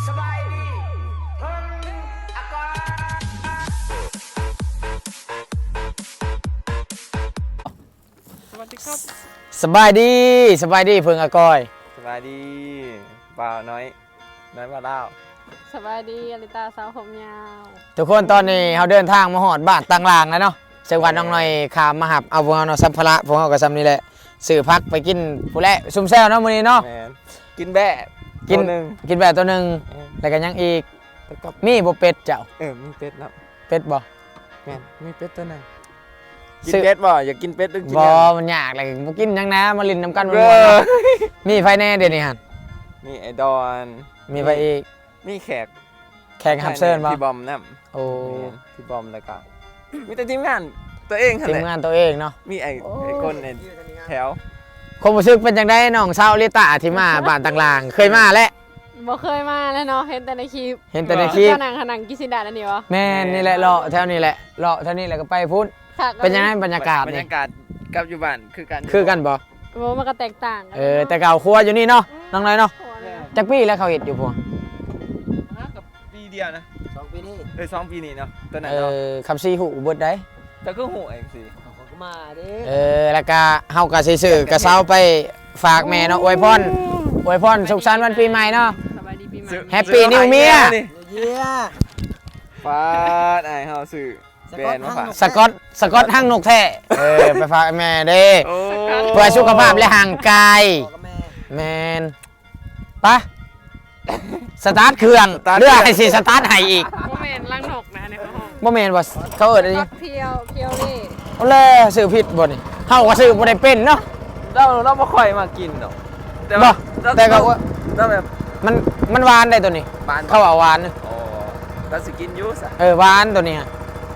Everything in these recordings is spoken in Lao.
ສະບາຍດີເພິ່ນອາກອຍ ສະບາຍດີຄັບ ສະບາຍດີ ສະບາຍດີເພິ່ນອາກອຍ ສະບາຍດີບ່າວນ້ອຍ ນ້ອຍບ່າວລາວ ສະບາຍດີອາລິຕາສາວຜົມຍາວ ທຸກຄົນ ຕອນນີ້ເຮົາເດີນທາງມາຮອດບ້ານຕັງລາງແລ້ວເນາະ ເຊິ່ງວ່ານ້ອງນ້ອຍຂ້າມມາຮັບເອົາພວກເຮົາເນາະ ສຳພາລະພວກເຮົາກໍຊ່ຳນີ້ແຫຼະ ຊື້ຜັກໄປກິນພຸ້ນແຫຼະ ຊຸມແຊວເນາະມື້ນີ້ເນາະ ແມ່ນ ກິນແບ້ ກິນ ໂຕໜຶ່ງ ກິນແບ້ໂຕໜຶ່ງ ເອີ ແລ້ວກໍຫຍັງອີກ ເປັດກັບ ມີບໍ່ເປັດເຈົ້າ ເອີ ມີເປັດເນາະ ເປັດບໍ່ ແມ່ນ ມີເປັດໂຕໜຶ່ງ ກິນເປັດບໍ່ ຢາກກິນເປັດຫຼືກິນຫຍັງ ບໍ່ ມັນຍາກແຫຼະ ບໍ່ກິນຫຍັງນະ ມາຫຼິ້ນນຳກັນມ່ວນໆເນາະ ມີໃຜແດ່ດຽວນີ້ຫັ້ນ ມີໄອ້ດອນ ມີໃຜອີກ ມີແຂກ ແຂກຮັບເຊີນບໍ່ ພີ່ບອມນຳ ໂອ້ ແມ່ນ ພີ່ບອມ ແລ້ວກໍມີແຕ່ທີມງານຕົວເອງຫັ້ນແຫຼະ ທີມງານຕົວເອງເນາະ ມີໄອ້ ໂອ້ ໄອ້ຄົນໃນແຖວ ຄວາມຮູ້ສຶກເປັນຈັ່ງໃດ ນ້ອງສາວອາລິຕາທີ່ມາບ້ານຕ່າງໆ ເຄີຍມາແລ້ວ ບໍ່ເຄີຍມາແລ້ວເນາະ ເຫັນແຕ່ໃນຄລິບ ເຫັນແຕ່ໃນຄລິບ ເຈົ້ານັ່ງຫັ້ນ ນັ່ງກິນຊິນດາດອັນນີ້ບໍ່ ແມ່ນ ແມ່ນ ນີ້ແຫຼະ ເລາະແຖວນີ້ແຫຼະ ເລາະແຖວນີ້ແລ້ວກໍໄປພຸ້ນ ຄັກ ເປັນຈັ່ງໃດບັນຍາກາດ ບັນຍາກາດກັບຢູ່ບ້ານຄືກັນ ຄືກັນບໍ່ ໂອ້ ມັນກໍແຕກຕ່າງກັນ ເອີ ເນາະ ແຕ່ເກົ່າຄົວຢູ່ນີ້ເນາະ ອືມ ນ້ອງນ້ອຍເນາະ ຄົວເລີຍ ຈັກປີແລ້ວເຂົາເຮັດຢູ່ພຸ້ນ ຫາກັບປີດຽວນະ ສອງປີນີ້ ເອີ ສອງປີນີ້ເນາະ ຕອນນັ້ນ ເອີ ເນາະ ຄຳສີຮູ້ເບິດໃດ ເຈົ້າຄືຮູ້ເອງຊິ ເຂົາກໍມາເດ້ ເອີ ແລ້ວກະເຮົາກະຊິຊື້ກະເຊົາໄປຝາກແມ່ເນາະ ອວຍພອນ ອວຍພອນສຸກສັນວັນປີໃໝ່ເນາະ ສະບາຍດີປີໃໝ່ Happy New Year ນີ້ New Year ປາດ ອ້າຍເຮົາຊື້ ສະກອດ ແບຣນມາຝາກ ຮັກນົກແທ້ ສະກອດ ສະກອດຮັກນົກແທ້ ເອີ ໄປຝາກແມ່ເດ້ ໂອ້ ເພື່ອສຸຂະພາບ ແລະ ຮ່າງກາຍ ພໍ່ກັບແມ່ ແມ່ນ ປະ ສະຕາດເຄື່ອງ ສະຕາດເຄື່ອງ ເຫຼືອໃຫ້ຊິສະຕາດໃຫ້ອີກ ບໍ່ແມ່ນລັງນົກນະ ອັນນີ້ເຂົາຮ້ອງ ບໍ່ແມ່ນບໍ່ ເຂົາເອີ້ນອັນນີ້ ສະກອດພຽວ ພຽວເລ່ ໂອ້ແລ ຊື້ຜິດບໍ່ນີ້ ເຮົາກໍຊື້ບໍ່ໄດ້ເປັນເນາະ ລາວ ລາວບໍ່ຄ່ອຍມັກກິນດອກ ແຕ່ວ່າ ແຕ່ກໍ ລາວແບບ ມັນ ມັນຫວານໄດ໋ໂຕນີ້ ຫວານ ເຂົາວ່າຫວານ ອໍ ລາວຊິກິນຢູ່ຊະ ເອີ ຫວານໂຕນີ້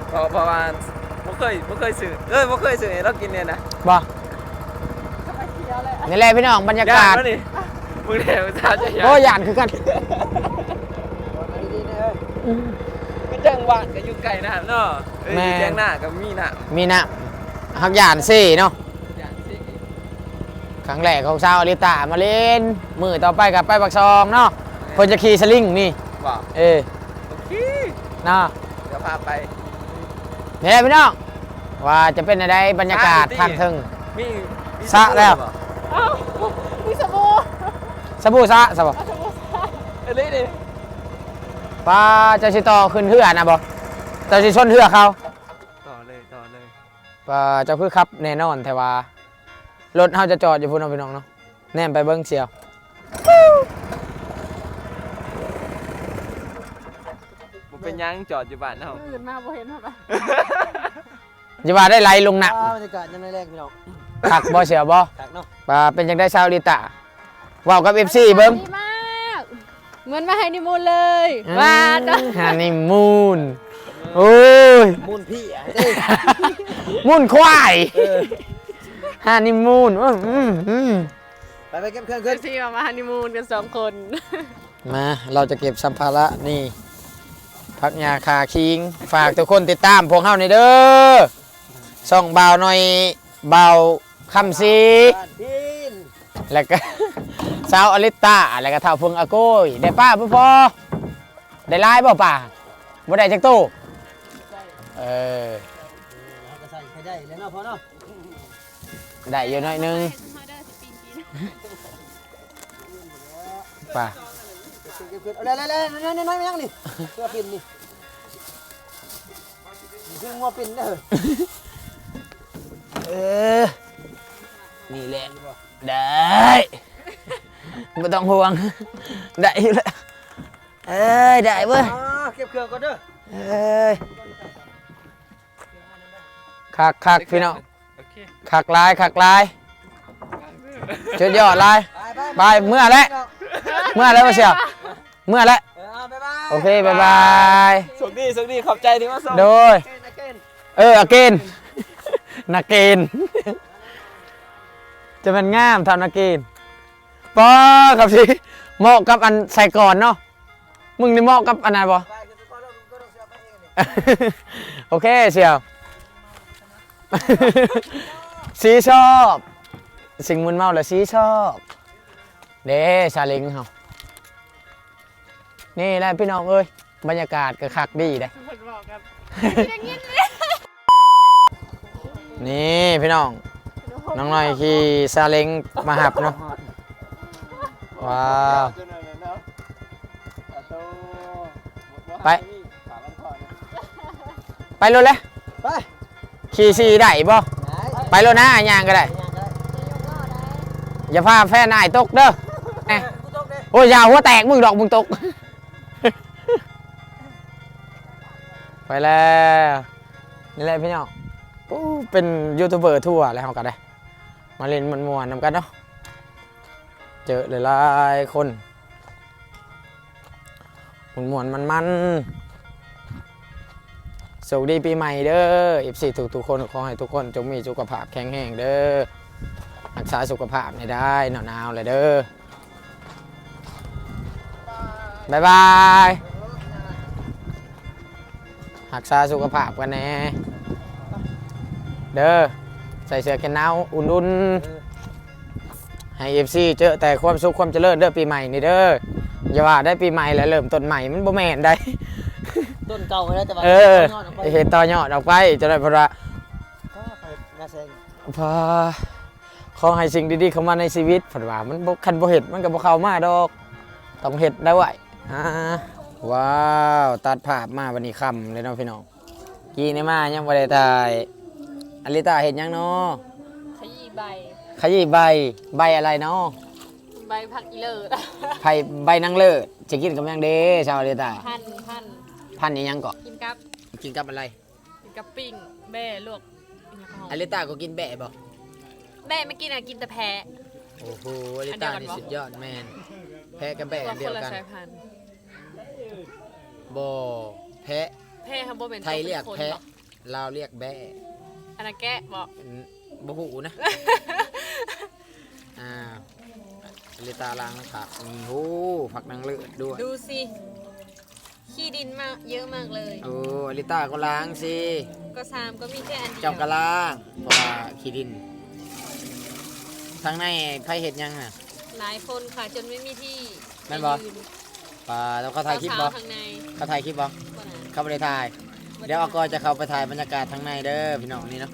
ເພາະ ເພາະວ່າບໍ່ເຄີຍ ບໍ່ເຄີຍຊື້ ເອີ ບໍ່ເຄີຍຊື້ໃຫ້ລາວກິນເລີຍນະ ບໍ່ ນີ້ແຫຼະພີ່ນ້ອງ ບັນຍາກາດ ຢ້ານບໍ່ນີ້ ເບິ່ງແລ້ວ ໂອ້ ຢ້ານຄືກັນ ຄືຈັ່ງບ້ານກໍຢູ່ໃກ້ນ້ຳເນາະ ເອີ ແມ່ນ ຢູ່ແທງໜ້າກໍມີນ້ຳ ມີນ້ຳ ຮັກຢ້ານເຊເນາະ ຢ້ານເຊ ຄັ້ງແລກຂອງສາວອາລິຕາມາຫຼິ້ນ ມື້ຕໍ່ໄປກໍໄປປາກຊ່ອງເນາະ ແມ່ນ ເພິ່ນຈະຂີ່ສະລິງນີ້ ບໍ່ ເອີ ໂອເຄ ເນາະ ດຽວພາໄປ ນີ້ແຫຼະພີ່ນ້ອງ ວ່າຈະເປັນແນວໃດບັນຍາກາດທາງເທິງ ມີ ມີສະແລ້ວ ເອົ້າ ມີສະບູ ສະບູສະ ສະບໍ່ ເອົາສະບູສະ ເອີ ເລີຍເດ້ ປ້າ ເຈົ້າຊິຕໍ່ຂຶ້ນເຮືອນະບໍ່ ເຈົ້າຊິຊົນເຮືອເຂົາ ຕໍ່ເລີຍ ຕໍ່ເລີຍ ປ້າ ເຈົ້າຄືຂັບແນ່ນອນແທ້ວ່າ ລົດເຮົາຈະຈອດຢູ່ພຸ້ນເນາະ ພີ່ນ້ອງເນາະ ແນມໄປເບິ່ງສ່ຽວ ບໍ່ເປັນຫຍັງ ຈອດຢູ່ບ້ານເຮົາ ມື້ອື່ນມາບໍ່ເຫັນເຮົາລະ ຢ່າວ່າໄດ້ໄຫຼລົງນ້ຳ ອ້າວ ບັນຍາກາດຍາມແລງໆ ພີ່ນ້ອງ ຄັກບໍ່ ສ່ຽວບໍ່ ຄັກເນາະ ວ່າເປັນຈັ່ງໃດສາວລິຕາ ເວົ້າກັບເອັຟຊີເບິ່ງ ດີມາກ ເໝືອນມາຮັນນີມູນເລີຍ ອືມ ວ່າ ຮັນນີມູນ ໂອ້ຍ ມູນເພຍ ເອີ ມູນຄວາຍ ເອີ ຮັນນີມູນ ອືມ ອືມ ອືມ ໄປ ໄປເກັບເຄື່ອງຂຶ້ນ ເອັຟຊີວ່າມາຮັນນີມູນກັນສອງຄົນ ມາ ເຮົາຈະເກັບສຳພາລະນີ້ ຜັກຫຍ້າຄາຄີງ ຝາກທຸກຄົນຕິດຕາມພວກເຮົາແດ່ເດີ ຊ່ອງບ່າວໜ້ອຍ ບ່າວຄຳສີ ແລ້ວກໍສາວອາລິດຕາ ແລ້ວກໍທ້າວເພິ່ງອາໂກຍ ໄດ້ປາບໍ່ພໍ ໄດ້ຫຼາຍບໍ່ປາ ບໍ່ໄດ້ຈັກໂຕ ເອີ ເຮົາກໍໃສ່ໄປໄດ້ແລ້ວເນາະພໍ່ເນາະ ໄດ້ຢູ່ໜ້ອຍໜຶ່ງ ປາ ເກັບຂຶ້ນ ເກັບຂຶ້ນ ເອົາ ແລ່ນໆ ນ້ອຍໆ ຍັງນີ້ ເພື່ອປິ່ນນີ້ ຄືງົວປິ່ນເດີ ເອີ ນີ້ແຫຼະ ໄດ້ ບໍ່ຕ້ອງຫ່ວງ ໄດ້ຢູ່ແຫຼະ ເອີຍ ໄດ້ເວີ້ຍ ອ່າ ເກັບເຄື່ອງກ່ອນເດີ ເອີຍ ຄັກໆ ພີ່ນ້ອງ ໂອເຄ ຄັກຫຼາຍ ຄັກຫຼາຍ ສຸດຍອດຫຼາຍ ໄປ ໄປ ໄປ ເມືອແລ້ວ ເມືອແລ້ວບໍ່ສ່ຽວ ເມືອແລ້ວ ເອີ ເອົາ ບາຍບາຍ ໂອເຄ ບາຍບາຍ ໂຊກດີ ໂຊກດີ ຂອບໃຈທີ່ມາສົ່ງ ໂດຍ ເອີ ອາເກນ ນາເກນ ຈະແມ່ນງາມເທົ່ານາເກນ ປ້າ ຄັບຊິ ເໝາະກັບອັນໃສ່ກ່ອນເນາະ ມຶງນີ້ເໝາະກັບອັນນັ້ນບໍ່? ໂອເຄ ສ່ຽວ ຊີຊອບ ສິ່ງມຶນເມົາລະຊີຊອບ ເດ້ ຊາເລັງເຮົາ ນີ້ແຫຼະພີ່ນ້ອງເອີຍ ບັນຍາກາດກໍຄັກດີເດ້ ເພິ່ນເວົ້າກັບ ໄດ້ຍິນເລີຍ ນີ້ພີ່ນ້ອງ ນ້ອງນ້ອຍຂີ່ຊາເລັງມາຮັບເນາະ ວ້າວ ໄປ ໄປໂລດເລີຍ ໄປ ຂີ່ສີ່ໄດ້ບໍ່? ໄດ້ ໄປໂລດນະ ຍ່າງກໍໄດ້ ຍ່າງກໍໄດ້ ຢ່າພາແຟນອ້າຍຕົກເດີ ແນ່ ໂອ້ຍ ຢ່າຫົວແຕກມຶງດອກ ມຶງຕົກ ໄປແລ້ວ ນີ້ແຫຼະພີ່ນ້ອງ ໂອ້ ເປັນຢູທູບເບີທົ່ວແລ້ວ ເຮົາກໍໄດ້ມາຫຼິ້ນມ່ວນໆນຳກັນເນາະ ເຈີຫຼາຍໆຄົນ ມ່ວນໆມັນໆ ໂຊກດີປີໃໝ່ເດີ ເອັຟຊີ ທຸກໆຄົນ ຂໍໃຫ້ທຸກຄົນຈົ່ງມີສຸຂະພາບແຂງແຮງເດີ ຮັກສາສຸຂະພາບໃຫ້ໄດ້ ໜາວໆແລ້ວເດີ ບາຍບາຍ ຮັກສາສຸຂະພາບກັນແດ່ເດີ ໃສ່ເສື້ອແຂນໜາວອຸ່ນໆ ໃຫ້ເອັຟຊີເຈີແຕ່ຄວາມສຸກຄວາມຈະເລີນເດີ ປີໃໝ່ນີ້ເດີ ຢ່າວ່າໄດ້ປີໃໝ່ແລ້ວເລີ່ມຕົ້ນໃໝ່ ມັນບໍ່ແມ່ນໃດ ຕົ້ນເກົ່າໄວ້ແລ້ວ ແຕ່ວ່າ ເອີ ເຮັດຕໍ່ຍອດອອກໄປ ເຮັດຕໍ່ຍອດອອກໄປ ຈະໄດ້ເພິ່ນວ່າ ກໍໄປໜ້າແຊງ ພາ ຂໍໃຫ້ສິ່ງດີໆເຂົ້າມາໃນຊີວິດ ເພິ່ນວ່າ ມັນບໍ່ ຄັນບໍ່ເຮັດມັນກໍບໍ່ເຂົ້າມາດອກ ຕ້ອງເຮັດໄດ້ໄວ ອ່າ ວ້າວ ຕັດພາບມາບັດນີ້ຄ່ຳເລີຍເນາະພີ່ນ້ອງ ກີ້ນີ້ມາຍັງບໍ່ໄດ້ຖ່າຍ ອາລິຕາເຮັດຫຍັງເນາະ? ຂະຢີ້ໃບ ຂະຢີ້ໃບ ໃບອະໄລເນາະ? ໃບຜັກອີເລີດ ໃບ ໃບນາງເລີດ ຈະກິນກັບຫຍັງເດ ຊາວອາລິຕາ? ພັນ ພັນ ພັນອີຫຍັງເກາະ? ກິນກັບ ກິນກັບອະໄລ? ກັບປີ້ງແບ້ລວກ ອາລິຕາກໍກິນແບ້ບໍ່? ແບ້ເມື່ອກີ້ນະກິນແຕ່ແພະ ໂອ້ໂຫ ອາລິຕານີ້ສຸດຍອດ ແມ່ນ ແພະກັບແບ້ອັນດຽວກັນ ຄົນລະສາຍພັນ ບໍ່ ແພະ ແພະເຮົາບໍ່ແມ່ນ ໄທລຽກແພະ ລາວລຽກແບ້ ອັນນັ້ນແກະບໍ່? ອືມ ບໍ່ຮູ້ນະ ອ່າ ອາລິຕາລ້າງຜັກ ໂອ້ ຜັກນາງເລີດດ້ວຍ ດູຊິ ຂີ້ດິນມາເຍີະມາກເລີຍ ໂອ້ ອາລິຕາກໍລ້າງຊິ ກໍຊາມກໍມີແຄ່ອັນດຽວ ເຈົ້າກໍລ້າງ ເພາະວ່າຂີ້ດິນ ທາງໃນໃຜເຮັດຫຍັງນະ? ຫຼາຍຄົນຄ່ະ ຈົນໄມ່ມີທີ່ ແມ່ນບໍ່? ໄປຢືນ ປາ ແລ້ວເຂົາຖ່າຍຄລິບບໍ່? ສາວໆທາງໃນ ເຂົາຖ່າຍຄລິບບໍ່? ບໍ່ນະ ເຂົາບໍ່ໄດ້ຖ່າຍ ບໍ່ໄດ້ຖ່າຍ ດຽວອາກໍຈະເຂົ້າໄປຖ່າຍບັນຍາກາດທາງໃນເດີພີ່ນ້ອງ ນີ້ເນາະ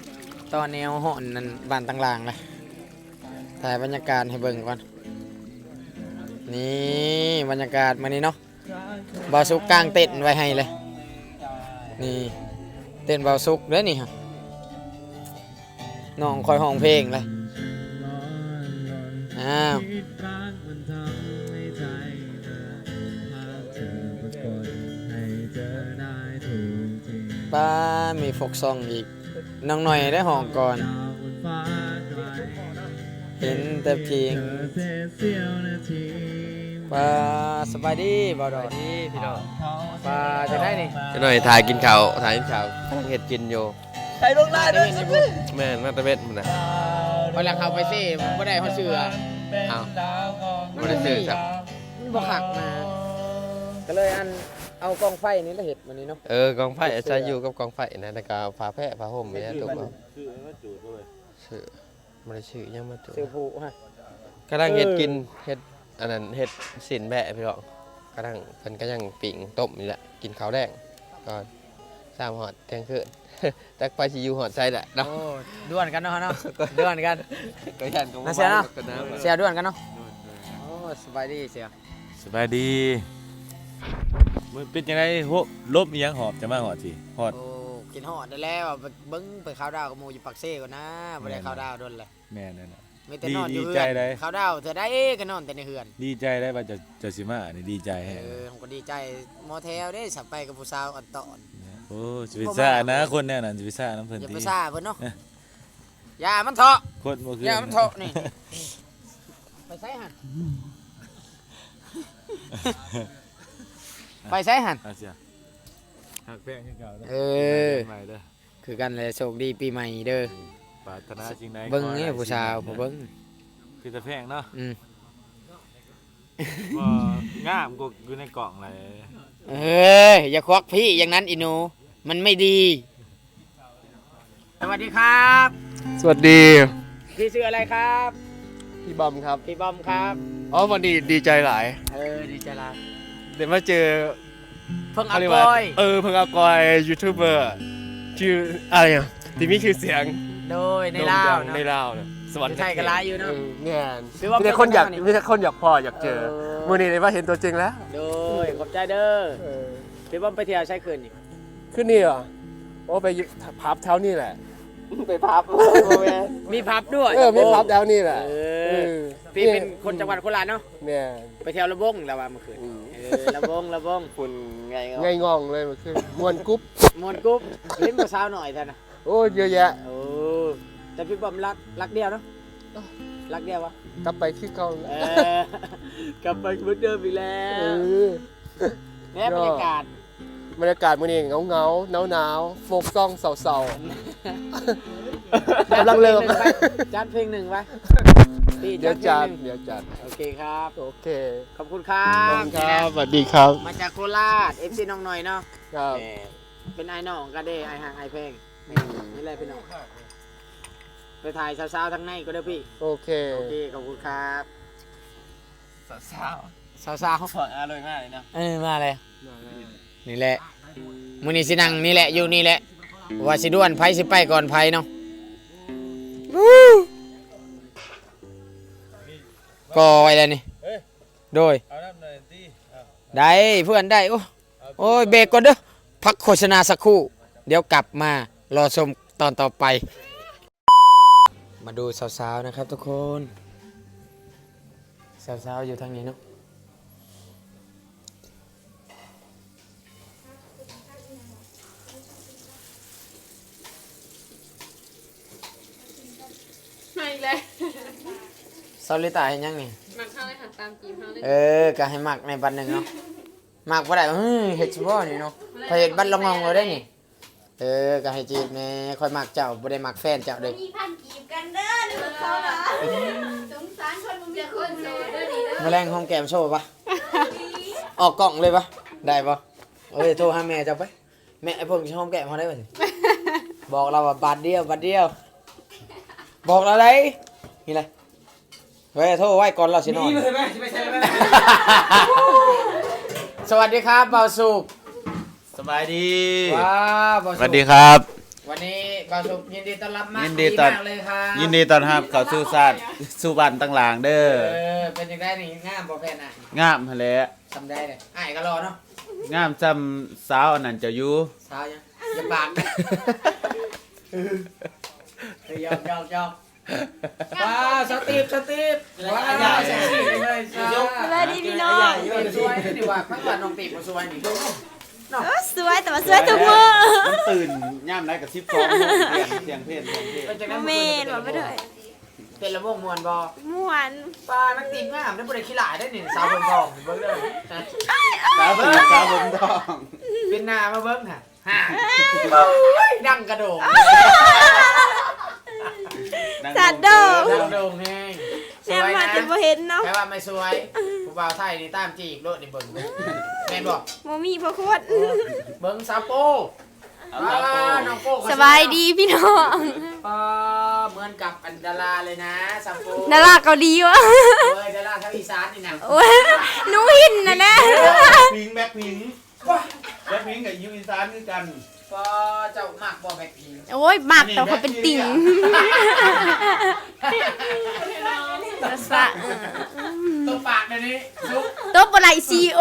ຕໍ່ແນວຮ້ອນນັ້ນ ບ້ານຕ່າງລ່າງນະ ຖ່າຍບັນຍາກາດໃຫ້ເບິ່ງກ່ອນ ນີ້ບັນຍາກາດມື້ນີ້ເນາະ ບ່າວສຸກກາງເຕັນໄວ້ໃຫ້ເລີຍ ນີ້ເຕັນບ່າວສຸກເດ້ນີ້ ນ້ອງຂ້ອຍຮ້ອງເພງເລີຍ ອ້າວ ປ້າ ມີຟອກຊອງອີກ ນ້ອງໜ້ອຍໄດ້ຮ້ອງກ່ອນ ເຫັນແຕ່ພຽງ ປ້າ ສະບາຍດີບ່າວດອນ ສະບາຍດີພີ່ນ້ອງ ປ້າ ຈັ່ງໃດນີ້? ຈັກໜ້ອຍຖ້າກິນເຂົ້າ ຖ້າກິນເຂົ້າ ກຳລັງເຮັດກິນຢູ່ ໄປລົງຫຼາຍເດີ ແມ່ນ ມາແຕ່ເວັນພຸ້ນນະ ຂ້ອຍລະເຂົ້າໄປເຊ ບໍ່ໄດ້ຮອດເສື້ອ ອ້າວ ບໍ່ໄດ້ຊື້ຊ້ຳ ມັນບໍ່ຄັກນະ ກໍເລີຍອັນ ເອົາກອງໄຟນີ້ລະເຮັດມື້ນີ້ເນາະ ເອີ ກອງໄຟ ອາໄສຢູ່ກັບກອງໄຟນະ ແລ້ວກໍຜ້າແພະ ຜ້າຫົ່ມນີ້ ໃສ່ ທຸບເອົາ ຊື້ ບໍ່ໄດ້ຊື້ຫຍັງມາຈູດ ຊື້ຜູ້ຮະ ກຳລັງເຮັດກິນ ເອີ ເຮັດອັນນັ້ນ ເຮັດຊີ້ນແບ້ພີ່ນ້ອງ ກຳລັງ ເພິ່ນກໍຍັງປີ້ງຕົ້ມນີ້ແຫຼະ ກິນເຂົ້າແລງກ່ອນ ຊາມຮອດທ່ຽງຄືນ ຈັກໄປຊິຢູ່ຮອດໃສແຫຼະເນາະ ໂອ້ ດ່ວນກັນເນາະ ເນາະ ດ່ວນກັນ ກໍຢ້ານກໍບໍ່ ເນາະ ເຊຍເນາະ ເຊຍດ່ວນກັນເນາະ ໂອ້ ສະບາຍດີເຊຍ ສະບາຍດີ ມື້ ເປັນຈັ່ງໃດ ໂຮ ລົມອີ່ຫຍັງຫອບຈະມາຮອດພີ້ ຮອດ ໂອ້ ຄິດຮອດແລ້ວ ເບິ່ງໄປເຂົ້າດາວກັບໝູ່ຢູ່ປາກເຊກ່ອນນະ ບໍ່ໄດ້ເຂົ້າດາວດົນແລ້ວ ແມ່ນແລ້ວນະ ມີແຕ່ນອນຢູ່ເຮືອນ ດີໃຈໃດ ເຂົ້າດາວເທື່ອໃດກໍນອນແຕ່ໃນເຮືອນ ດີໃຈໃດວ່າເຈົ້າ ເຈົ້າຊິມານີ້ ດີໃຈແຮງ ເອີ ເຮົາກໍດີໃຈ ໝໍແຖວເດ້ ສະໄປກັບຜູ້ສາວອັນຕອນ ໂອ້ ຊິໄປຊານະ ບໍ່ມາ ຄົນແນວນັ້ນ ຊິໄປຊານຳເພິ່ນ ຢ່າໄປຊາເພິ່ນເນາະ ຢ່າມັນເທາະ ຄົນບໍ່ຄື ຢ່າມັນເທາະນີ້ ໄປໃສຫັ້ນ ໄປໃສຫັ້ນ ຮັກແພງຄືເກົ່າເດີ ເອີ ໃໝ່ເດີ ຄືກັນແຫຼະ ໂຊກດີປີໃໝ່ເດີ ປາດຖະໜາສິ່ງໃດ ເບິ່ງນີ້ຜູ້ສາວ ເບິ່ງ ຄືຕາແພງເນາະ ອືມ ບໍ່ ງາມກວ່າຢູ່ໃນກ້ອງຫຼາຍ ເອີ ຢ່າຄວັກພີ້ຢ່າງນັ້ນອີ່ໜູ ມັນໄມ່ດີ ສະຫວັດດີຄັບ ສະຫວັດດີ ພີ່ຊື່ອະໄລຄັບ? ພີ່ບອມຄັບ ພີ່ບອມຄັບ ອໍ ວັນນີ້ດີໃຈຫຼາຍ ເອີ ດີໃຈຫຼາຍ ໄດ້ມາເຈີ ເພິ່ງອາກອຍ ເອີ ເພິ່ງອາກອຍ ຢູທູບເບີ ຊື່ ອາ ທີ່ມີຊື່ສຽງ ໂດຍ ໃນລາວເນາະ ໃນລາວນະ ສະຫວັນ ຢູ່ໄທກໍຫຼາຍຢູ່ເນາະ ເອີ ແມ່ນ ມີແຕ່ຄົນຢາກ ມີແຕ່ຄົນຢາກພໍ້ຢາກເຈີ ເອີ ມື້ນີ້ໄດ້ມາເຫັນຕົວຈິງແລ້ວ ໂດຍ ຂອບໃຈເດີ ເອີ ຖືວ່າໄປທ່ຽວໃສຄືນນີ້? ຄືນນີ້ຫວາ? ໂອ້ ໄປຜັບແຖວນີ້ແຫຼະ ໄປຜັບ ບໍ່ແມ່ນ ມີຜັບດ້ວຍ ເອີ ມີຜັບແຖວນີ້ແຫຼະ ເອີ ເອີ ພີ່ເປັນຄົນຈັງຫວັດໂຄລາດເນາະ ແມ່ນ ໄປທ່ຽວລະວົງລະວ່າມື້ຄືນ ອືມ ເອີ ລະວົງ ລະວົງ ຝຸ່ນໄງ່ງອງ ໄງ່ງອງເລີຍມື້ຄືນ ມ່ວນກຸບ ມ່ວນກຸບ ເຫັນບໍ່ສາວນ້ອຍແທ້ນະ ໂອ້ ເຍອະແຍະ ໂອ້ ແຕ່ພີ່ປ້ອມລັກ ລັກດຽວເນາະ ລັກດຽວຫວາ? ກັບໄປຄືເກົ່າ ເອີ ກັບໄປເໝືອນເດີມອີກແລ້ວ ເອີ ແນວບັນຍາກາດ ບັນຍາກາດມື້ນີ້ເຫງົາໆ ໜາວໆ ໂຟກຊອງເສົ້າໆ ກຳລັງເລີ່ມ ຈັດເພງໜຶ່ງໄປ ຈັດເພງໜຶ່ງໄປ ດຽວຈັດ ດຽວຈັດ ໂອເຄຄັບ ໂອເຄ ຂອບຄຸນຄັບ ຂອບຄຸນຄັບ ສະຫວັດດີຄັບ ມາຈາກໂຄລາດ ເອັຟຊີນ້ອງໜ້ອຍເນາະ ຄັບ ເປັນອ້າຍນ້ອງກັນເດ້ ອ້າຍຮັກອ້າຍແພງ ອືມ ນີ້ແຫຼະພີ່ນ້ອງ ໄປຖ່າຍສາວໆທາງໃນກໍເດີພີ່ ໂອເຄ ໂອເຄ ຂອບຄຸນຄັບ ສາວໆ ສາວໆ ພວກອາລົຍມາເລີຍເນາະ ເອີ ມາເລີຍ ນີ້ແຫຼະ ມື້ນີ້ຊິນັ່ງນີ້ແຫຼະ ຢູ່ນີ້ແຫຼະ ວ່າຊິດ່ວນ ໃຜຊິໄປກ່ອນໃຜເນາະ ກໍໄວ້ແລ້ວນີ້ ເອີ ໂດຍ ເອົານຳໜ້ອຍຕິ ເອົາ ໄດ້ ເພື່ອນໄດ້ ໂອ້ ໂອ້ຍ ເບຣກກ່ອນເດີ ພັກໂຄສະນາສັກຄູ່ ດຽວກັບມາລໍຊົມຕອນຕໍ່ໄປ ມາດູສາວໆ ນະຄັບທຸກຄົນ ສາວໆ ຢູ່ທາງນີ້ເນາະ ມາອີກແລ້ວ ສາວລິຕາເຮັດຫຍັງນີ້? ມັກເຮົາເລີຍຫາຕາມຈີບເຮົາເລີຍ ເອີ ກໍໃຫ້ມັກແດ່ບັດໜຶ່ງເນາະ ມັກບໍ່ໄດ້ ເຮີ້ຍ ເຮັດຊິບໍ່ນີ້ເນາະ ຂ້ອຍເຮັດບັດລະງອງເລີຍເດ້ນີ້ ເອີ ກໍໃຫ້ຈີບແດ່ ຂ້ອຍມັກເຈົ້າ ບໍ່ໄດ້ມັກແຟນເຈົ້າເດ້ ມີພັນກີບກັນເດີ ຫຼືວ່າເຂົານະ ສົງສານຄົນບໍ່ມີຄູ່ເດີ ມື້ແລງຫອມແກ້ມໂຊປະ ອອກກ້ອງເລີຍປະ ໄດ້ບໍ່? ເອີຍ ໂທຫາແມ່ເຈົ້າໄປ ແມ່ ອ້າຍເພິ່ງຊິຫອມແກ້ມເຮົາໄດ້ບັດນີ້ ບອກລາວວ່າບາດດຽວ ບາດດຽວ ບອກລາວໄດ໋ ນີ້ແຫຼະ ເອີຍ ໂທໄວ້ກ່ອນລາວຊິນອນ ສະຫວັດດີຄັບ ບ່າວສຸກ ສະບາຍດີ ວ້າວ ບ່າວສຸກ ສະຫວັດດີຄັບ ວັນນີ້ບ່າວສຸກຍິນດີຕ້ອນຮັບມາ ຍິນດີຕ້ອນ ດີມາກເລີຍຄັບ ຍິນດີຕ້ອນຮັບເຂົ້າສູ່ຊານ ສູ່ບ້ານຕ່າງໆເດີ ເອີ ເປັນຈັ່ງໃດນີ້ ງາມບໍ່ແພນອ້າຍ? ງາມຫັ້ນແຫຼະ ສ່ຳໃດເດ ອ້າຍກໍຫຼໍ່ເນາະ ງາມສ່ຳສາວອັນນັ້ນເຈົ້າຢູ່ ສາວຫຍັງ? ຢ່າປາກ ເອີຍ ຢອກໆໆ ວ້າວ ສະຕິບ ສະຕິບ ວ້າວ ເຊັກຊີເລີຍ ສະບາຍດີພີ່ນ້ອງ ສວຍນີ້ວ່າ ຄັນວ່ານ້ອງຕິບບໍ່ສວຍນີ້ ເນາະ ເອີ ສວຍ ແຕ່ວ່າສວຍທຸກມື້ ມັນຕື່ນຍາມໃດກໍສິບສອງໂມງ ທ່ຽງ ທ່ຽງເພນ ທ່ຽງເພນ ແມ່ນບໍ່ ໄປເດີ ເຕັ້ນລະວົງມ່ວນບໍ່? ມ່ວນ ປ້າ ນາງຕີບງາມເດ້ ບໍ່ໄດ້ຂີ້ຫຼ້າຍເດ້ນີ້ ສາວຜົມທອງ ເບິ່ງເດີ ສາວຕີບ ສາວຜົມທອງ ເປັນໜ້າມາເບິ່ງຫັ້ນ ຮະ ໂອ້ຍ ດັງກະໂດງ ສາດໂດງ ດັງໂດງແຮງ ແນມມາຈົນບໍ່ເຫັນເນາະ ແຕ່ວ່າແມ່ສວຍ ຜູ້ບ່າວໄທນີ້ຕາມຈີບໂລດນີ້ເບິ່ງ ແມ່ນບໍ່? ບໍ່ມີພະໂຄດ ເບິ່ງສາວໂປ້ ອ່າ ນ້ອງໂປ້ ສະບາຍດີພີ່ນ້ອງ ປ້າ ເໝືອນກັບອັນດາລາເລີຍນະ ສາວໂປ້ ດາລາເກົາຫຼີຫວາ ເອີຍ ດາລາທາງອີສານນີ້ນະ ໂອ້ຍ ໜູຫິນນະແນ່ ແບລັກພິງ ແບລັກພິງ ແບລັກພິງກໍຢູ່ອີສານຄືກັນ ປ້າ ເຈົ້າມັກບໍ່ແບລັກພິງ? ໂອ້ຍ ມັກ ແຕ່ຂ້ອຍເປັນຕິ່ງ ກະສະ ຕົບປາກດຽວນີ້ ຕົບບໍ່ໄດ້ ຊີອີໂອ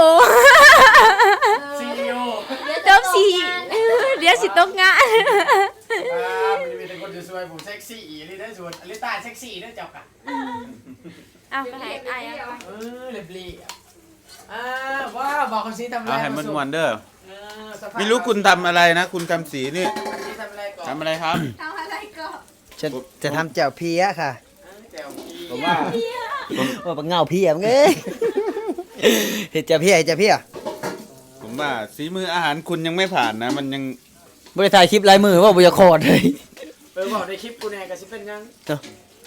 ຊີອີໂອ ຕົບຊີ ດຽວຊິຕົກງານ ອ່າ ມັນມີແຕ່ຄົນສວຍໆ ຜູ້ເຊັກຊີ້ອີ່ຫຼີເດີ ສ່ວນອາລິຕາເຊັກຊີ້ເດີເຈົ້າກະ ເອົາໄປໃຫ້ອ້າຍເອົາ ເອີ ລຽບໆ ອ່າ ວ້າວ ບ່າວຄຳສີທຳອາໄລ ເອົາໃຫ້ມ່ວນໆເດີ ເອີ ມີລູກຄຸນທຳອາໄລນະ ຄຸນຄຳສີນີ້ ຄຳສີທຳອາໄລກໍ ທຳອາໄລຄັບ? ທຳອາໄລກໍ? ຈະ ຈະທຳແຈ່ວເພຍຄ່ະ ເອີ ແຈ່ວເພຍ ໂອ້ ບັກເຫງົ້າເພຍມຶງເອີຍ ເຮັດແຈ່ວເພຍ ເຮັດແຈ່ວເພຍ ຜົມວ່າສີມືອາຫານຄຸນຍັງໄມ່ຜ່ານນະ ມັນຍັງ ບໍ່ໄດ້ຖ່າຍຄລິບຫຼາຍມື້ ເວົ້າບໍ່ຢາກຂອດເລີຍ ເອີ ເວົ້າໃນຄລິບກູແດ່ກໍຊິເປັນຫຍັງ ເ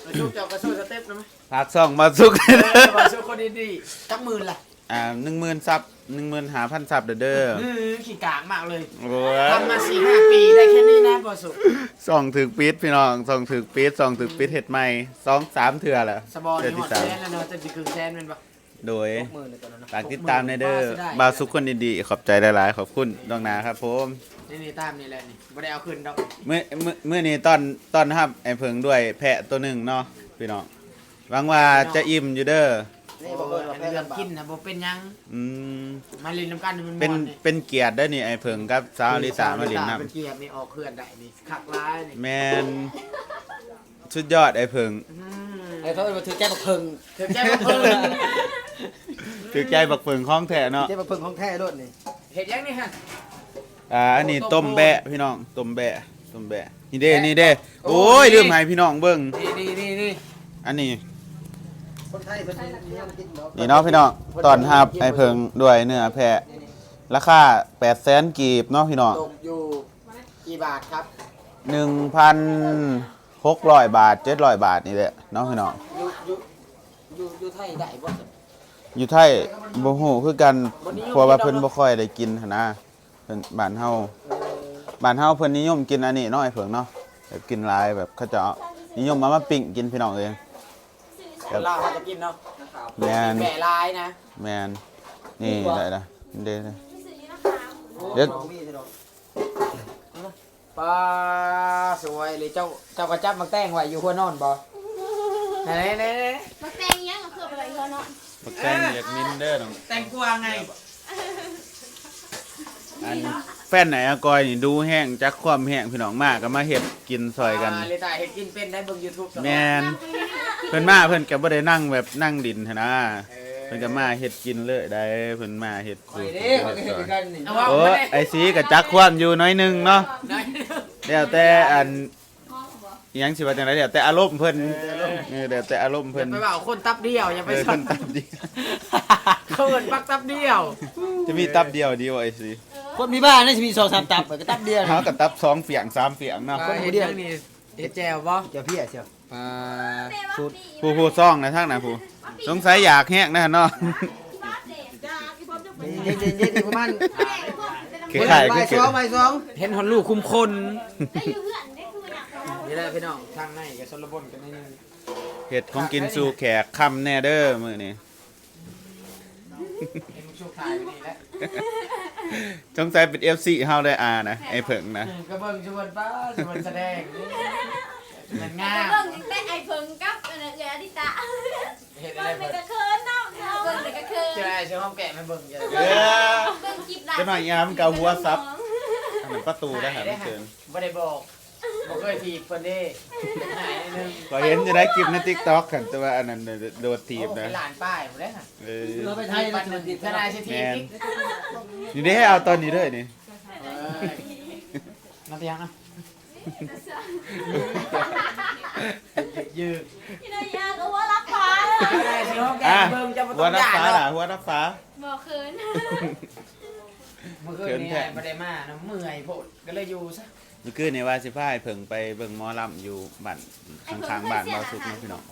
ອີ ຊຸກເຈົ້າກໍໂຊສະເຕັບນຳ ຝາກຊ່ອງບ່າວສຸກ ເອີ ບ່າວສຸກຄົນອິນດີ ຈັກໝື່ນລະ? ອ່າ ໜຶ່ງໝື່ນຊັບ ໜຶ່ງໝື່ນຫ້າພັນຊັບເດີ ເອີ ຂີ້ກາງມາກເລີຍ ໂອ້ຍ ທຳມາສີ່ຫ້າປີໄດ້ແຄ່ນີ້ນະ ບ່າວສຸກ ຊ່ອງຖືກປິດພີ່ນ້ອງ ຊ່ອງຖືກປິດ ຊ່ອງຖືກປິດ ເຮັດໃໝ່ສອງສາມເທື່ອແລ້ວ ສະບອນ ເທື່ອທີສາມ ຮອດແສນແລ້ວເນາະ ຈະຊິເຄິ່ງແສນແມ່ນບໍ່? ໂດຍ ຫົກໝື່ນ ຕອນນັ້ນນະ ຝາກຕິດຕາມແດ່ເດີ ຫົກໝື່ນ ບໍ່ ບໍ່ເສຍດາຍ ບ່າວສຸກຄົນດີໆ ຂອບໃຈຫຼາຍໆ ຂອບຄຸນ ນ້ອງໜາ ຄັບຜົມ. ນີ້ໆ ຕາມນີ້ແຫຼະນີ້ ບໍ່ໄດ້ເອົາຂຶ້ນດອກ. ມື້ ມື້ ມື້ນີ້ຕ້ອນ ຕ້ອນຮັບອ້າຍເຜິ້ງດ້ວຍແພະໂຕໜຶ່ງເນາະພີ່ນ້ອງ ຫວັງວ່າຈະອີ່ມຢູ່ເດີ. ນີ້ບໍ່ເບິ່ງວ່າແພະ ເລື່ອງກິນນະບໍ່ເປັນຫຍັງ. ອືມ ມາຫຼິ້ນນຳກັນມັນມ່ວນ. ເປັນກຽດເດີນີ້ ອ້າຍເຜິ້ງກັບສາວລິຕາມາຫຼິ້ນນຳ. ເປັນກຽດນີ້ ອອກເຮືອນໄດ້ນີ້ ຄັກຫຼາຍນີ້. ແມ່ນ ສຸດຍອດອ້າຍເຜິ້ງ. ອືມ ເອີ ເຂົາເອີ້ນວ່າຖືກໃຈບັກເຜິ້ງ ຖືກໃຈບັກເຜິ້ງ ຖືກໃຈບັກເຜິ້ງຂອງແທ້ເນາະ ຖືກໃຈບັກເຜິ້ງຂອງແທ້ໂລດນີ້. ເຮັດຫຍັງນີ້ຮະ? ອ່າ ອັນນີ້ ໂອ້ ຕົ້ມແບະ ຕົ້ມແບະ ພີ່ນ້ອງ ຕົ້ມແບະ ຕົ້ມແບະ. ນີ້ເດ້ ແບະ ນີ້ເດ້. ໂອ້ຍ ໂອ້ຍ ລືມໃຫ້ພີ່ນ້ອງເບິ່ງ ນີ້ໆໆໆ. ອັນນີ້ ຄົນໄທເພິ່ນນິຍົມກິນເນາະ ນີ້ເນາະພີ່ນ້ອງ ຕ້ອນຮັບອ້າຍເຜິ້ງດ້ວຍເນື້ອແພະ ນີ້ໆ ລາຄາແປດແສນກີບເນາະພີ່ນ້ອງ. ຕົກຢູ່ กี่บาทครับ? ໜຶ່ງພັນຫົກຮ້ອຍບາດ ເຈັດຮ້ອຍບາດນີ້ແຫຼະເນາະພີ່ນ້ອງ. ຢູ່ ຢູ່ ຢູ່ ຢູ່ໄທໄດ້ບໍ່? ຢູ່ໄທບໍ່ຮູ້ຄືກັນ ບໍ່ນິຍົມ ເພາະວ່າເພິ່ນບໍ່ຄ່ອຍໄດ້ກິນຫັ້ນນະ. ເພິ່ນ ບ້ານເຮົາ ເອີ ບ້ານເຮົາເພິ່ນນິຍົມກິນອັນນີ້ເນາະ ອ້າຍເຜິ້ງເນາະ ແບບກິນຫຼາຍ ແບບເຂົາເຈົ້ານິຍົມເອົາມາປີ້ງກິນ ພີ່ນ້ອງເອີຍ. ຄົນລາວເຮົາຈະກິນເນາະ. ແມ່ນ ແບະຫຼາຍນະ. ແມ່ນ ນີ້ໄດ້ລະ ເດ້ ເດ້ ເດ້ ປາ ສວຍເລີຍ. ເຈົ້າ ເຈົ້າກໍຈັບໝາກແຕງໄວ້ຢູ່ຫົວນອນບໍ່? ແນ່ໆໆ ໝາກແຕງຫຍັງ ເອົາເຂົ້າໄປໄວ້ຫົວນອນ. ບັກແຕງຢາກມິນເດີນ້ອງ ແຕງກວາໄງ. ອັນແຟນໄອ້ອາກອຍນີ້ດຸແຮງ ຈັກຄວາມແຮງ ພີ່ນ້ອງ ມາກໍມາເຮັດກິນຊ່ອຍກັນ. ອ່າ ເລຕາເຮັດກິນເປັນໄດ໋ ເບິ່ງຢູທູບຕະຫຼອດ. ແມ່ນ ເພິ່ນມາເພິ່ນກໍບໍ່ໄດ້ນັ່ງແບບນັ່ງຫຼິ້ນຫັ້ນນະ. ເອີ ເພິ່ນກໍມາເຮັດກິນເລີຍໄດ໋ ເພິ່ນມາເຮັດ ຂ້ອຍເດ້ ຂ້ອຍກໍເຮັດຄືກັນນີ້. ໂອ້ ໄອ້ສີກໍຈັກຄວາມຢູ່ໜ້ອຍໜຶ່ງເນາະ ໜ້ອຍໜຶ່ງ ແລ້ວແຕ່ອັນ ອີ່ຫຍັງຊິວ່າຈັ່ງໃດ ແລ້ວແຕ່ອາລົມເພິ່ນ. ເອີ ແລ້ວແຕ່ອາລົມເພິ່ນ. ຢ່າໄປເວົ້າຄົນຕັບດຽວ ຢ່າໄປ ເອີ ຄົນຕັບດຽວ ເຂົາເອີ້ນບັກຕັບດຽວ. ຈະມີຕັບດຽວດີບໍ່ ໄອ້ສີ? ຄົນມີບ້ານນີ້ຊິມີສອງສາມຕັບ ກໍຕັບດຽວ. ເຮົາກໍຕັບສອງຝຽງສາມຝຽງເນາະ. ຄົນຜູ້ດຽວ ເຮັດແຈ່ວບໍ່? ແຈ່ວເພຍ ແຈ່ວ ອ່າ ສູດ ຜູ້ ຜູ້ຊອງນະ ທາງນັ້ນຜູ້ ສົງໄສຢາກແຮງນະເນາະ. ເຢັນໆໆ ປະມານ ຄ້າຍໆ ຄື ບ່າຍສອງ ບ່າຍສອງ ເຫັນຮອດລູກຄຸມຄົນ. ນີ້ແຫຼະພີ່ນ້ອງ ທາງໃນກໍຊົນລະບົນກັນໜ້ອຍໜຶ່ງ. ເຮັດຂອງກິນສູ່ແຂກຄ່ຳແດ່ເດີມື້ນີ້. ເຫັນລູກຊຸກຖ່າຍຢູ່ນີ້ແຫຼະ ສົງໄສເປັນເອັຟຊີເຮົາໄດ໋ ອານະ ເອີ ໄອ້ເຜິ້ງນະ. ອືມ ກໍເບິ່ງຊວນປ້າ ຊວນສະແດງ ມັນງາມ ເບິ່ງຕັ້ງແຕ່ໄອ້ເຜິ້ງກັບ ອັນນັ້ນ ເອື້ອຍອາລິຕາ ເຮັດອະໄລ ເບິ່ງແລ້ວກໍເຂີນເນາະ ເບິ່ງແລ້ວກໍເຂີນ. ເຈົ້າອ້າຍຊິຫອມແກ້ມໃຫ້ເບິ່ງ ເອີ ເບິ່ງຄລິບຫຼາຍ ຈັກໜ້ອຍຍາມກໍຫົວສັບ ອັນນັ້ນປະຕູໄດ້ຫາ ມັນເຂີນ ບໍ່ໄດ້ບອກ. ບໍ່ເຄີຍຖີບເພິ່ນເດ້ ຢາກຫາຍໜ້ອຍໜຶ່ງ. ຂ້ອຍເຫັນຢູ່ໃນຄລິບໃນຕິກຕັອກຫັ້ນ ແຕ່ວ່າອັນນັ້ນໂດດຖີບນະ. ໂອ້ ເປັນລ້ານປາຍພຸ້ນເດ້ຫັ້ນ. ເອີ ເຮົາໄປໄທແລ້ວຖືກຖີບ ທະນາຍສິດທິ. ແມ່ນ ນີ້ເດ້ ເອົາຕອນນີ້ເດີນີ້. ເອີຍ ມາໄປຫຍັງນະ? ຢືກໆ ພີ່ນ້ອງຢາກເອົາຫົວລັບຟ້າເລີຍ. ອ່ະ ຫົວລັບຟ້າລະ ຫົວລັບຟ້າ. ບໍ່ເຂີນ ມື້ຄືນນີ້ບໍ່ໄດ້ມາເນາະ ເມື່ອຍໂພດ ກໍເລີຍຢູ່ຊະ. ມື້ຄືນນີ້ວ່າຊິພາໄອ້ເຜິ້ງໄປເບິ່ງໝໍລຳຢູ່ບ້ານ ຂ້າງໆ ບ້ານບ່າວສຸກເນາະພີ່ນ້ອງ.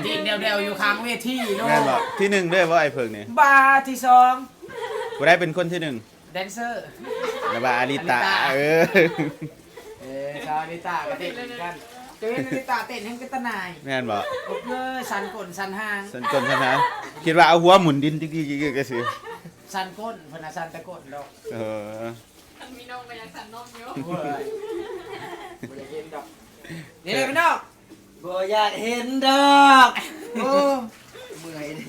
ຕີນແດວໆ ຢູ່ຂ້າງເວທີເນາະ. ແມ່ນບໍ່? ທີໜຶ່ງເດີບໍ່ໄອ້ເຜິ້ງນີ້? ບາ ທີສອງ. ຜູ້ໃດເປັນຄົນທີໜຶ່ງ? ແດນເຊີ ແລ້ວວ່າອາລິຕາ. ອາລິຕາ ເອີ ເອີ ສາວອາລິຕາກໍເຕັ້ນຄືກັນ. ເຈົ້າເຫັນອາລິຕາເຕັ້ນແຮງເປັນຕາໜ່າຍ. ແມ່ນບໍ່? ເອີ ສັ່ນກົ້ນສັ່ນຫາງ ສັ່ນກົ້ນສັ່ນຫາງ. ຄິດວ່າເອົາຫົວໝູນດິນຈິກໆໆ ກະຊິ ສັ່ນກົ້ນ ເພິ່ນນະສັ່ນແຕ່ກົ້ນດອກ. ເອີ ຄັນມີນ້ອງກໍຢາກສັ່ນນ້ອງຢູ່. ໂອ້ຍ ບໍ່ຢາກເຫັນດອກ. ນີ້ແຫຼະພີ່ນ້ອງ ບໍ່ຢາກເຫັນດອກ. ໂອ້ ເມື່ອຍເດ້.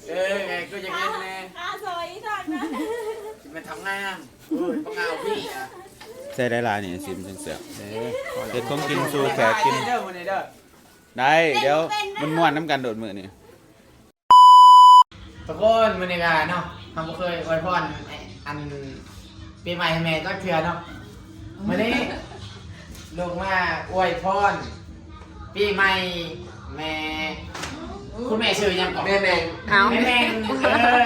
ເອີ ແມ່ກໍຢາກເຫັນແດ່ ອາ ສອຍອີກທາງນະ ຊິແມ່ນທຳງານ. ໂອ້ຍ ປະງາວພີ່ອະ ໃສ່ຫຼາຍໆ ນີ້ຊິມັນຈັ່ງແຊບ. ເອີ ເຮັດຂອງກິນສູ່ແຂກກິນ. ເດີມື້ນີ້ເດີ ໄດ້ ດຽວມ່ວນໆ ນຳກັນໂລດມື້ນີ້. ທຸກຄົນ ມື້ນີ້ກະເນາະ ເຮົາບໍ່ເຄີຍອວຍພອນອັນປີໃໝ່ໃຫ້ແມ່ຈັກເທື່ອເນາະ. ມື້ນີ້ລູກມາອວຍພອນປີໃໝ່ແມ່. ຄຸນແມ່ຊື່ຫຍັງເກາະ? ແມ່ແມງ. ເອົ້າ ແມ່ແມງ. ເອີ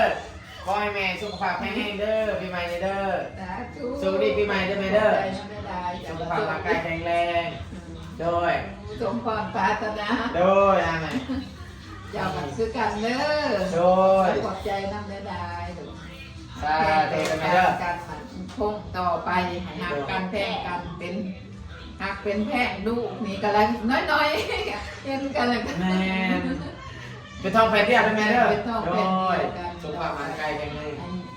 ຂໍໃຫ້ແມ່ສຸຂະພາບແຂງແຮງເດີ ປີໃໝ່ນີ້ເດີ. ສາທຸ. ໂຊກດີປີໃໝ່ເດີແມ່ເດີ. ຂອບໃຈນຳຫຼາຍໆ ສຸຂະພາບຮ່າງກາຍແຂງແຮງ. ໂດຍ ສົມຄວາມປາດຖະໜາ. ໂດຍ ອາແມ່ ເຈົ້າກໍຄືກັນເດີ. ໂດຍ ຂອບໃຈນຳຫຼາຍໆ. ສາທຸ ເດີ ກັນໝັ້ນຄົງຕໍ່ໄປ ໃຫ້ຮັກກັນແພງກັນ ເປັນຮັກເປັນແພງ. ລູກນີ້ກະລະນ້ອຍໆ ເຫັນກັນລະກະ ແມ່ນ ເປັນທ້ອງແຝດດຽວເດີແມ່ເດີ. ເປັນທ້ອງແຝດດຽວກັນ. ໂດຍ ສຸຂະພາບຮ່າງກາຍແຂງແຮງ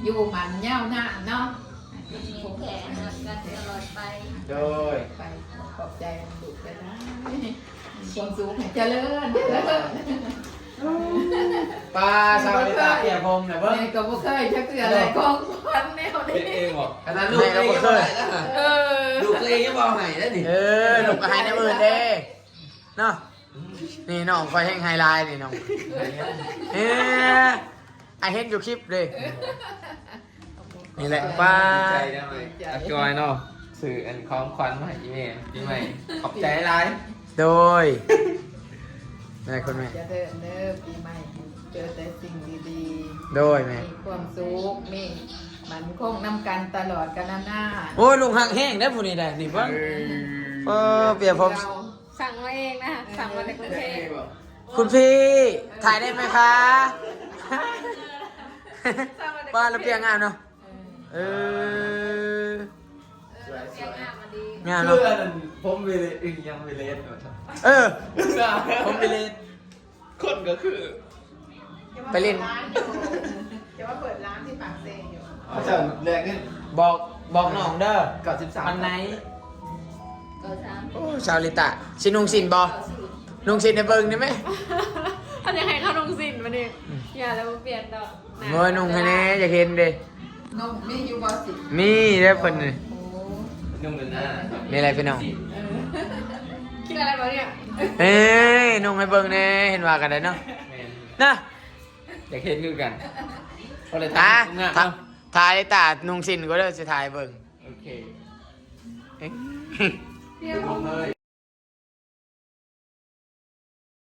ຢູ່ໝັ້ນຍາວນານເນາະ. ມີແຂກຮັກກັນຕະຫຼອດໄປ. ໂດຍ ໄປ ຂອບໃຈລູກຫຼາຍໆ ຄວາມສຸກໃຫ້ຈະເລີນ ຈະເລີນ. ປ້າ ຊາວເອຕາເປຍພົມນະເບິ່ງ ແມ່ກໍບໍ່ເຄີຍຈັກເທື່ອເລີຍ ຂອງຂວັນແນວນີ້ ເຮັດເອງບໍ່? ຂະໜາດລູກເອງຍັງບໍ່ໄດ້ນະ. ເອີ ລູກຕົວເອງຍັງບໍ່ເອົາໃຫ້ເດ້ນີ້. ເອີ ລູກກໍໃຫ້ແນວອື່ນເດ້ເນາະ. ນີ້ນ້ອງຂ້ອຍແຮງໃຫ້ຫຼາຍນີ້ນ້ອງ. ເອີ ອ້າຍເຫັນຢູ່ຄລິບເດ້. ນີ້ແຫຼະ ປ້າ ດີໃຈນຳອ້າຍ ອາຈອຍເນາະ ຊື້ອັນຂອງຂວັນມາໃຫ້ອີ່ແມ່ປີໃໝ່. ຂອບໃຈຫຼາຍ. ໂດຍ ແມ່ ຄຸນແມ່ ຈະເດີນເດີ ປີໃໝ່ເຈີແຕ່ສິ່ງດີໆ. ໂດຍແມ່ ມີຄວາມສຸກ ມີໝັ້ນຄົງນຳກັນຕະຫຼອດການນານໆ. ໂອ້ຍ ລຸງຮັກແຮງເດ້ຜູ້ນີ້ໄດ໋ນີ້ເບິ່ງ. ເອີ ເອີ ເປຍພົມ ສັ່ງມາເອງນະ ເອີ ສັ່ງມາແຕ່ກຸງເທບ. ຄຸນພີ່ ຖ່າຍໄດ້ໄໝຄະ? ປ້າ ລະເປຍງາມເນາະ. ເອີ ເອີ ເອີ ເປັນງາມມາດີ ງາມ ຄື ເນາະ ອັນນັ້ນ ຜົມວິເລດ ອີ່ຫຍັງວິເລດ ເອີ ຜົມວິເລດ ຄົນກໍຄື ໄປຫຼິ້ນ ຈະວ່າເປີດຮ້ານທີ່ປາກເຊຢູ່. ເຂົາເຈົ້າແລກເງິນ ບອກ ບອກນ້ອງເດີ ເກົ້າສິບສາມ ອັນໃດ ເກົ້າສິບສາມ. ໂອ້ ຊາວລິຕາ ຊິນຸ່ງສິ້ນບໍ່? ນຸ່ງສິ້ນໃຫ້ເບິ່ງໄດ້ໄໝ? ເພິ່ນຢາກໃຫ້ເຮົານຸ່ງສິ້ນບັດນີ້. ອືມ ຢ່າແລ້ວ ບໍ່ປ່ຽນດອກ. ໂອ້ຍ ນຸ່ງໃຫ້ແດ່ ຢາກເຫັນເດ້. ນຸ່ງມີຢູ່ບໍ່? ສິ ມີເດ້ເພິ່ນນີ້. ໂອ້ ນຸ່ງເປັນໜ້າ ນີ້ແຫຼະພີ່ນ້ອງ. ເອີ ຄິດອະໄລບໍ່ເນຍ? ເອີຍ ນຸ່ງໃຫ້ເບິ່ງແດ່ ເຫັນວ່າກັນໄດ້ເນາະ. ແມ່ນ ນະ ຢາກເຫັນຄືກັນ. ບໍ່ໄດ້ ອ່າ ຖ່າຍຮູບງາມ ຖ່າຍ ເນາະ ຖ່າຍຕານຸ່ງສິ້ນກໍເດີ ຊິຖ່າຍເບິ່ງ. ໂອເຄ ເອີຍ ເອີຍ.